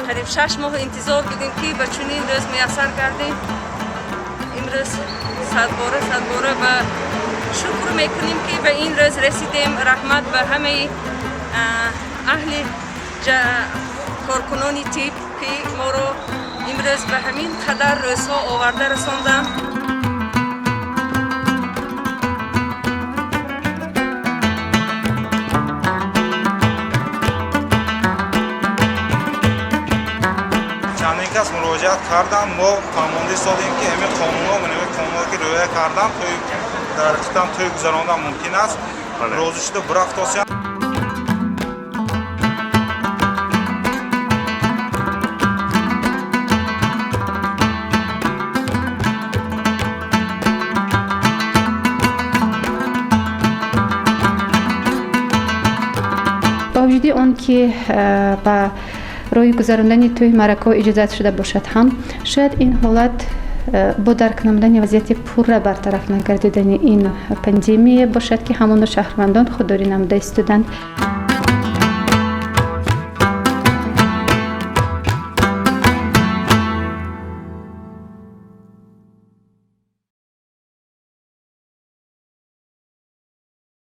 Қариб 6 моҳ интизор будем, ки ба чунин рӯз муяссар гардем. Имрӯз садбора садбора ба шукр мекунем, ки ба ин рӯз расидем. Раҳмат ба ҳамаи аҳли коркунони тиб, ки моро имрӯз ба ҳамин қадар рӯзҳо оварда расонданд. Чандин кас муроҷиат карданд. Мо фаҳмонда истодем, ки ҳамин қонунҳо, ҳамин қонунҳо, ки риоя кардан, тӯй дар ҳақиқатан тӯй гузарондан мумкин аст. Розӣ шуда бирафтосиянд. Бо вуҷуди он ки ба роҳи гузарондани тӯи маъракаҳо иҷозат шуда бошад ҳам, шояд ин ҳолат бо дарк намудани вазъияти пурра бартараф нагардидани ин пандемия бошад, ки ҳамоно шаҳрвандон худдорӣ намуда истоданд.